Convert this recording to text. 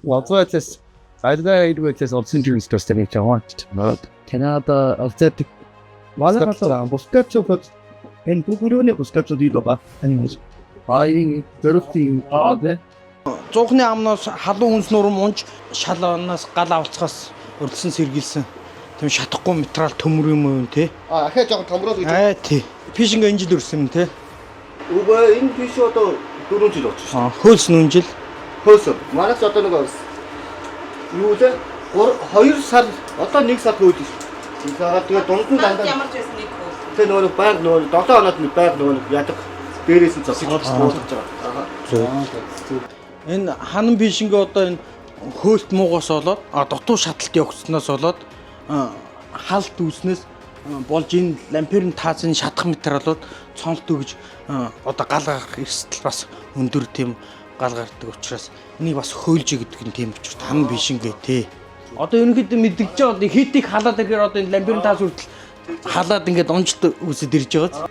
Лазватас айдгаа олсон юм шиг нэг жаван. Канада accept Манай бускач энэ бүгөрөөний бускач дий ба. Ай дөрөвтийн аа. Зуухны амнаас халуун хүнс нурам унж шалаанаас гал авалцахаас урдсан сэргийлсэн. Тийм шатахгүй материал төмөр юм уу те? А ахаа жоохон томрол гэж. Аа тий. Фишинг энэ жил өрсөн юм те. Үгүй, энэ биш, одоо 4 жил болж шүү. Аа, хөөлсөн энэ жил. Хөөсөн. Манайс одоо нэг юу лээ? 3 2 сар, одоо 1 сар хөөж шүү. Тэгээд тэгээ дунд нь дандаа Ямар ч байсан нэг хөөс. Тэгээ нөгөө нэг байг нөгөө 7 хоноод нэг байг нөгөө нэг ядаг дээрээс нь зогсож буулгаж байгаа. Аа. Энэ ханан фишинг одоо энэ хөөлт муугаас болоод дутуу шаталт явагдсанаас болоод халт үүснээс болж энэ ламперн таазын шатах материалууд цонолт өгж одоо гал гарах эрсдэл бас өндөр, тийм гал гардаг учраас энийг бас хөөлж гэдэг нь тийм учраас ханан фишинг тий. Одоо ерөнхийдөө мэдгэж байгаа, одоо хитийг халаад ирэхээр одоо энэ ламперн таас хүртэл халаад ингээд унжт үүсэд ирж байгаа.